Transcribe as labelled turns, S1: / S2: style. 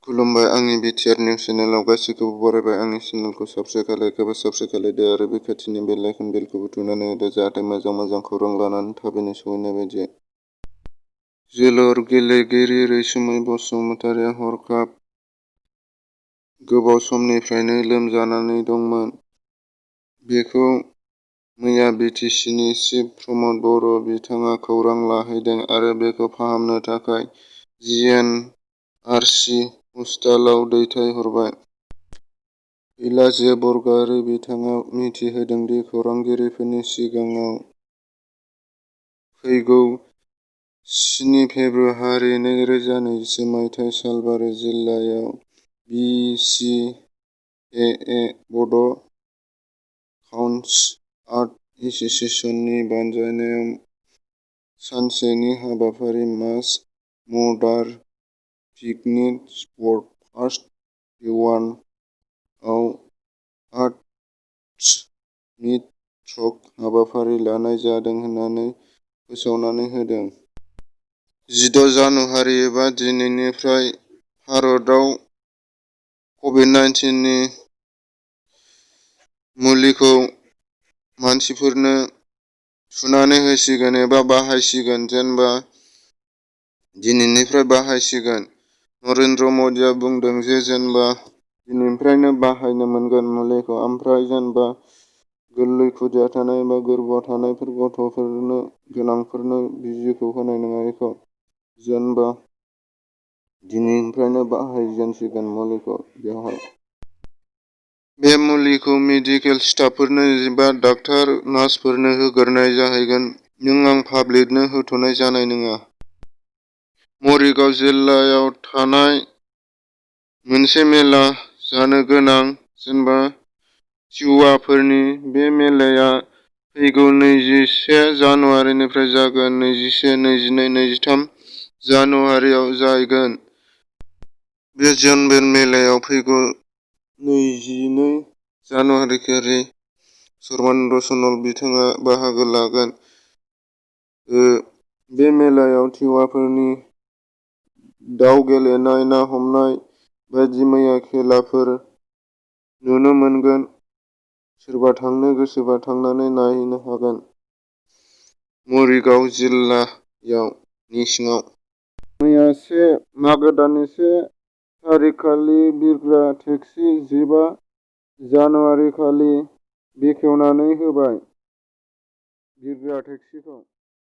S1: खुलुमबाय आंनि BTR news चेनेलाव गासैखौबो बरायबाय। आंनि चेनेलखौ साबस्क्राइब खालायदो आरो बे खाथिनि बेल आइकन बेलखौबो थुनानै होदो जाहाथे मोजां खौरां लानानै थाबैनो सहैनाय बायदि। जोलुर गेलेगिरि रैसुमै बसुमतारिया हरखाब गोबाव समनिफ्रायनो लोमजानानै दंमोन। बेखौ मैया बिटिसिनि चिफ प्रमद बर' बिथाङा खौरां लाहैदों आरो बेखौ फाहामनो थाखाय जिएनआरसि हस्पिटालाव दैथायहरबाय। इलाजिया बरग'हारि बिथाङा मिथिहोदों दि खौरांगिरिफोरनि सिगाङाव फैगौ 7 फेब्रुआरि 2024 मायथाइ सालबारि जिल्लायाव बिसिएए बड' काउन्ट्स आर्ट एस'सिएशननि बानजायनायाव सानसेनि हाबाफारि मास मर्डार पिकनिक स्पट फार्स्ट इउएन आव आर्ट्स मीट टक हाबाफारि लानाय जादों होननानै फोसावनानै होदों। 16 जानुवारि एबा दिनैनिफ्राय भारतआव कभिड-19 नि मुलिखौ मानसिफोरनो थुनानै होसिगोन एबा बाहायसिगोन जेनेबा दिनैनिफ्राय बाहायसिगोन। नरेन्द्र मदिया बुंदों जे जेनेबा दिनैनिफ्रायनो बाहायनो मोनगोन मुलिखौ। ओमफ्राय जेनेबा गोरलै खुदिया थानाय एबा गोरबोआव थानायफोर गथ'फोरनो गोनांफोरनो बिजिखौ होनाय नङा। बेखौ जेनेबा दिनैनिफ्रायनो बाहायजेनसिगोन मुलिखौ बेवहाय। बे मुलिखौ मेडिकेल स्टाफफोरनो एबा डाक्टार नार्सफोरनो होग्रोनाय जाहैगोन। नों आं पाब्लिकनो होथ'नाय जानाय नङा। मरिगाव जिल्लायाव थानाय मोनसे मेला जानो गोनां जेनेबा टिवाफोरनि बे मेलाया फैगौ 21 जानुवारिनिफ्राय जागोन। 21, 22, 23 जानुवारियाव जागोन। बे जेनबेल मेलायाव फैगौ 22 जानुवारिखालि सर्बानन्द सन'वाल बिथाङा बाहागो लागोन। बे मेलायाव टिवाफोरनि दाव गेलेनाय, ना हमनाय बायदि मैया खेलाफोर नुनो मोनगोन। सोरबा थांनो गोसोबा थांनानै नायहैनो हागोन। मरिगाव जिल्लायाव नि सिङाव। मैया मागो दाननि 1 थारिखखालि बिरग्रा टेक्सि 15 जानुवारिखालि बेखेवनानै होबाय। बिरग्रा टेक्सिखौ